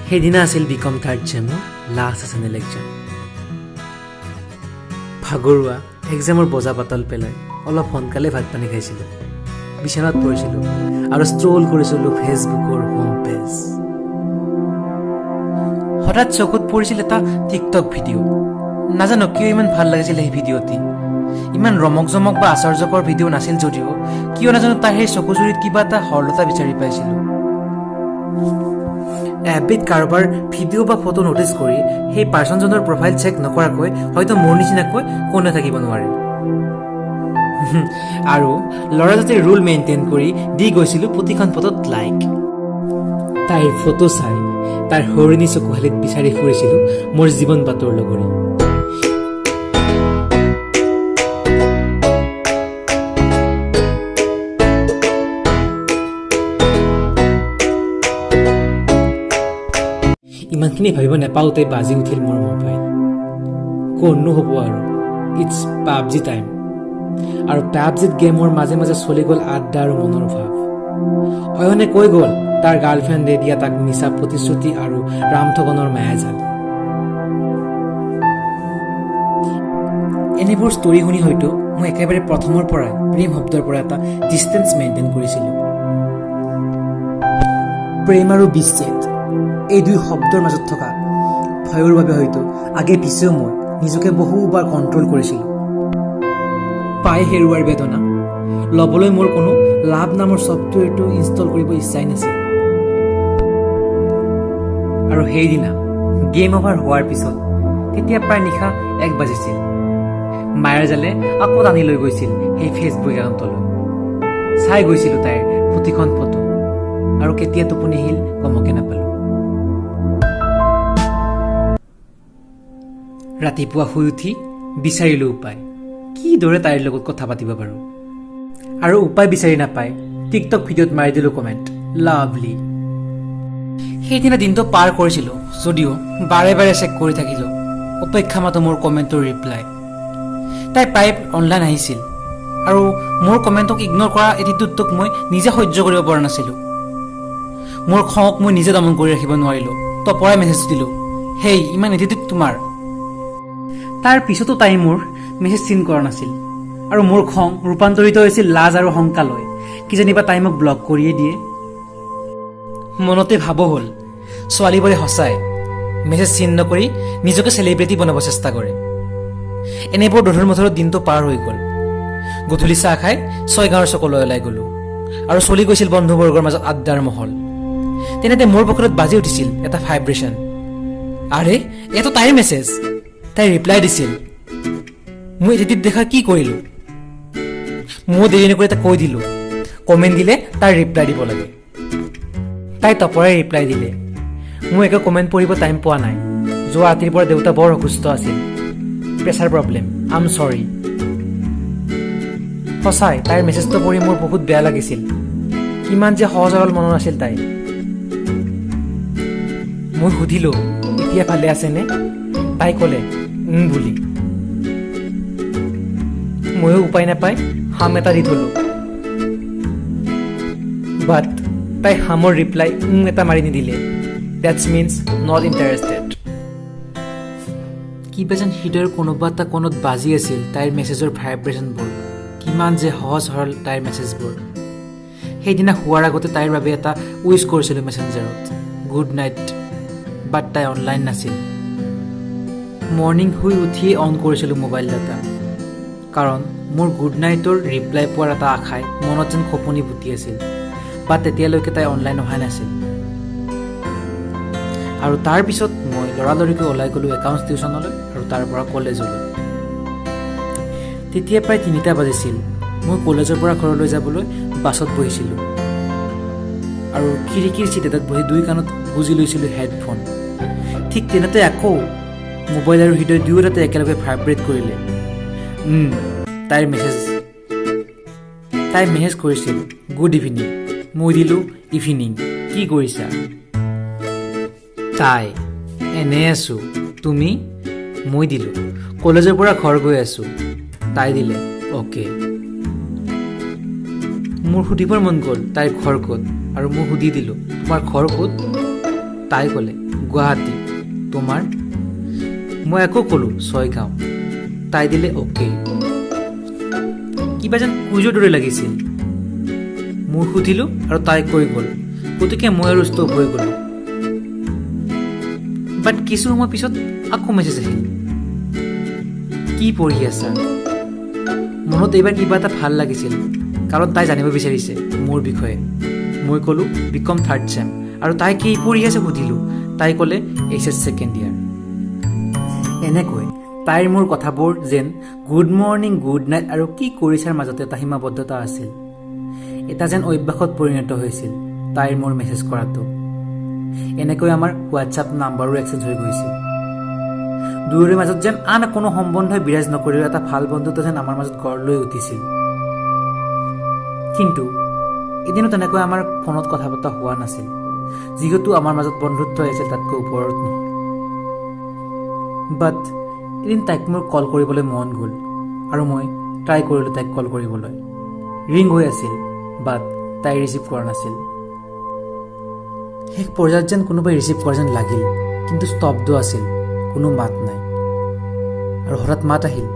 সেইদিনা আছিল বি কম থাৰ্ড চেমৰ লাষ্ট এছেনেল এক্সাম। ভাগৰুৱা, এক্সামৰ বোজা পাতল পেলাই অলপ সোনকালে ভাত পানী খাইছিলোঁ, বিচনাত পৰিছিলোঁ আৰু স্ক্ৰল কৰিছিলোঁ ফেচবুকৰ হোম পেজ। হঠাৎ চকুত পৰিছিল এটা টিকটক ভিডিঅ'। নাজানো কিয় ইমান ভাল লাগিছিল সেই ভিডিঅ'টি। ইমান ৰমক জমক বা আশ্চৰ্যকৰ ভিডিঅ' নাছিল যদিও কিয় নাজানো তাৰ সেই চকুজুৰিত কিবা এটা সৰলতা বিচাৰি পাইছিলোঁ। এফবিত কাৰোবাৰ ভিডিঅ' বা ফটো ন'টিচ কৰি সেই পাৰ্চনজনৰ প্ৰফাইল চেক নকৰাকৈ হয়তো মোৰ নিচিনাকৈ কোনে থাকিব নোৱাৰে। আৰু ল'ৰা জাতিৰ ৰুল মেইনটেইন কৰি দি গৈছিলোঁ প্ৰতিখন ফটোত লাইক। তাইৰ ফটো চাই তাইৰ হৰিণী চকুহালিত বিচাৰি ফুৰিছিলোঁ মোৰ জীৱন বাটৰ লগৰী। ইমানখিনি ভাবিব নাপাওঁতে বাজি উঠিল মোৰ মোবাইল। ক'তনো হ'ব আৰু, it's PUBG time. আৰু পাবজিত গেমৰ মাজে মাজে চলি গ'ল আড্ডা আৰু মনৰ ভাৱ। অয়নে কৈ গ'ল তাৰ গাৰ্লফ্ৰেণ্ডে দিয়া তাক মিছা প্ৰতিশ্ৰুতি আৰু ৰামঠগনৰ মায়াজাল। এনেবোৰ ষ্টৰী শুনি হয়তো মই একেবাৰে প্ৰথমৰ পৰাই প্ৰেম শব্দৰ পৰা এটা ডিষ্টেঞ্চ মেইনটেইন কৰিছিলোঁ। প্ৰেম আৰু বিচ্ছেদ, এই দুই শব্দৰ মাজত থকা ভয়ৰ বাবে হয়তো আগে পিছেও মই নিজকে বহুবাৰ কণ্ট্ৰল কৰিছিলোঁ। পাই হেৰুৱাৰ বেদনা ল'বলৈ মোৰ কোনো লাভ নামৰ ছফ্টৱেৰটো ইনষ্টল কৰিব ইচ্ছাই নাছিল। আৰু সেইদিনা গেম অভাৰ হোৱাৰ পিছত তেতিয়া প্ৰায় নিশা 1 বাজিছিল। মায়াৰ জালে আকৌ টানি লৈ গৈছিল সেই ফেচবুক একাউণ্টলৈ। চাই গৈছিলোঁ তাইৰ প্ৰতিখন ফটো আৰু কেতিয়া টোপনি আহিল গমকে নাপালোঁ। ৰাতিপুৱা শুই উঠি বিচাৰিলোঁ উপায়, কিদৰে তাইৰ লগত কথা পাতিব পাৰোঁ। আৰু উপায় বিচাৰি নাপাই টিকটক ভিডিঅ'ত মাৰি দিলোঁ কমেণ্ট, লাভলি। সেইদিনা দিনটো পাৰ কৰিছিলোঁ যদিও বাৰে বাৰে চেক কৰি থাকিলোঁ, অপেক্ষা মাথোঁ মোৰ কমেণ্টৰ ৰিপ্লাই। তাই প্ৰায় অনলাইন আহিছিল আৰু মোৰ কমেণ্টক ইগন'ৰ কৰা এটিটিউডটোক মই নিজে সহ্য কৰিব পৰা নাছিলোঁ। মোৰ খঙক মই নিজে দমন কৰি ৰাখিব নোৱাৰিলোঁ, তপৰাই মেছেজ দিলোঁ, হেই, ইমান এটিটিউড তোমাৰ। তাৰ পিছতো তাই মোৰ মেছেজ চিন কৰা নাছিল আৰু মোৰ খং ৰূপান্তৰিত হৈছিল লাজ আৰু শংকালৈ, কিজানিবা তাই মোক ব্লক কৰিয়ে দিয়ে। মনতে ভাব হ'ল, ছোৱালীবোৰে সঁচাই মেছেজ চিন নকৰি নিজকে চেলিব্ৰিটি বনাব চেষ্টা কৰে। এনেবোৰ দোধোৰ মোধোৰত দিনটো পাৰ হৈ গ'ল। গধূলি চাহ খাই ছয়গাঁৱৰ চকলৈ ওলাই গ'লোঁ আৰু চলি গৈছিল বন্ধুবৰ্গৰ মাজত আড্ডাৰ মহল। তেনেতে মোৰ পকেটত বাজি উঠিছিল এটা ভাইব্ৰেশ্যন। আৰে, এইটো তাইৰ মেছেজ। তাই ৰিপ্লাই দিছিল। মই এটিটিউড দেখা কি কৰিলোঁ, ময়ো দেৰি নকৰি তাক কৈ দিলোঁ, কমেণ্ট দিলে তাৰ ৰিপ্লাই দিব লাগে। তাই তপৰাই ৰিপ্লাই দিলে, মই একো কমেণ্ট পঢ়িব টাইম পোৱা নাই, যোৱা ৰাতিৰ পৰা দেউতা বৰ অসুস্থ আছিল, প্ৰেছাৰ প্ৰব্লেম, আম চৰি। সঁচাই তাইৰ মেছেজটো পঢ়ি মোৰ বহুত বেয়া লাগিছিল। কিমান যে সহজ সৰল মনৰ আছিল তাই। মই সুধিলোঁ, এতিয়া ভালে আছেনে? তাই ক'লে উম বুলি। ময়ো উপায় নাপাই হাম এটা দি থলোঁ। বাট তাই হামৰ ৰিপ্লাই উম এটা মাৰি নিদিলে। That's means not interested. কিবা যেন হৃদয়ৰ কোনোবা এটা কোণত বাজি আছিল তাইৰ মেছেজৰ ভাইব্ৰেশ্যনবোৰ। কিমান যে সহজ সৰল তাইৰ মেছেজবোৰ। সেইদিনা শোৱাৰ আগতে তাইৰ বাবে এটা উইচ কৰিছিলোঁ মেছেঞ্জাৰত, গুড নাইট। বাট তাই অনলাইন নাছিল। মৰ্ণিং শুই উঠিয়েই অন কৰিছিলোঁ মোবাইল ডাটা, কাৰণ মোৰ গুড নাইটৰ ৰিপ্লাই পোৱাৰ এটা আশাই মনত যেন খোপনি পুতি আছিল। বাট তেতিয়ালৈকে তাই অনলাইন অহাই নাছিল। আৰু তাৰপিছত মই লৰালৰিকৈ ওলাই গ'লোঁ একাউণ্টছ টিউশ্যনলৈ আৰু তাৰ পৰা কলেজলৈ। তেতিয়া প্ৰায় 3টা বাজিছিল। মই কলেজৰ পৰা ঘৰলৈ যাবলৈ বাছত বহিছিলোঁ আৰু খিৰিকীৰ চিট এটাত বহি দুই কাণত গুজি লৈছিলোঁ হেডফোন। ঠিক তেনেতে আকৌ মোবাইল আৰু হৃদয় দুয়োটাতে একেলগে ভাইব্ৰেট কৰিলে। তাইৰ মেছেজ। তাই মেছেজ কৰিছিল, গুড ইভিনিং। মই দিলোঁ, ইভিনিং, কি কৰিছা? তাই, এনে আছোঁ, তুমি? মই দিলোঁ, কলেজৰ পৰা ঘৰ গৈ আছোঁ। তাই দিলে, অ'কে। মোৰ সুধিবৰ মন গ'ল তাইৰ ঘৰ ক'ত আৰু মই সুধি দিলোঁ, তোমাৰ ঘৰ ক'ত? তাই ক'লে, গুৱাহাটী, তোমাৰ? মই আকৌ ক'লোঁ, ছয়গাঁও। তাই দিলে অ'কে। কিবা যেন কুইজৰ দৰে লাগিছিল। মই সুধিলোঁ আৰু তাই কৈ গ'ল, গতিকে মই আৰু ষ্টপ হৈ গ'লোঁ। বাট কিছু সময় পিছত আকৌ মেছেজ আহিল, কি পঢ়ি আছা? মনত এইবাৰ কিবা এটা ভাল লাগিছিল, কাৰণ তাই জানিব বিচাৰিছে মোৰ বিষয়ে। মই ক'লোঁ, বি কম থাৰ্ড চেম। আৰু তাই কি পঢ়ি আছে সুধিলোঁ। তাই ক'লে, এইচ এছ ছেকেণ্ড ইয়াৰ। এনেকৈ তাইৰ মোৰ কথাবোৰ যেন গুড মৰ্ণিং, গুড নাইট আৰু কি কৰিছাৰ মাজতে এটা সীমাবদ্ধতা আছিল। এটা যেন অভ্যাসত পৰিণত হৈছিল তাইৰ মোৰ মেছেজ কৰাটো। এনেকৈ আমাৰ হোৱাটছআপ নাম্বাৰো এক্সচেঞ্জ হৈ গৈছিল। দুয়োৰে মাজত যেন আন কোনো সম্বন্ধই বিৰাজ নকৰিলেও এটা ভাল বন্ধুত্ব যেন আমাৰ মাজত গঢ় লৈ উঠিছিল। কিন্তু এদিনো তেনেকৈ আমাৰ ফোনত কথা পতা হোৱা নাছিল, যিহেতু আমাৰ মাজত বন্ধুত্ব আছিল, তাতকৈ ওপৰত নহয়। বাট এদিন তাইক মোৰ কল কৰিবলৈ মন গ'ল আৰু মই ট্ৰাই কৰিলোঁ তাইক কল কৰিবলৈ। ৰিং হৈ আছিল, বাট তাই ৰিচিভ কৰা নাছিল। শেষ পৰ্যায়ত যেন কোনোবাই ৰিচিভ কৰা যেন লাগিল, কিন্তু স্তব্ধ আছিল, কোনো মাত নাই। আৰু হঠাৎ মাত আহিল,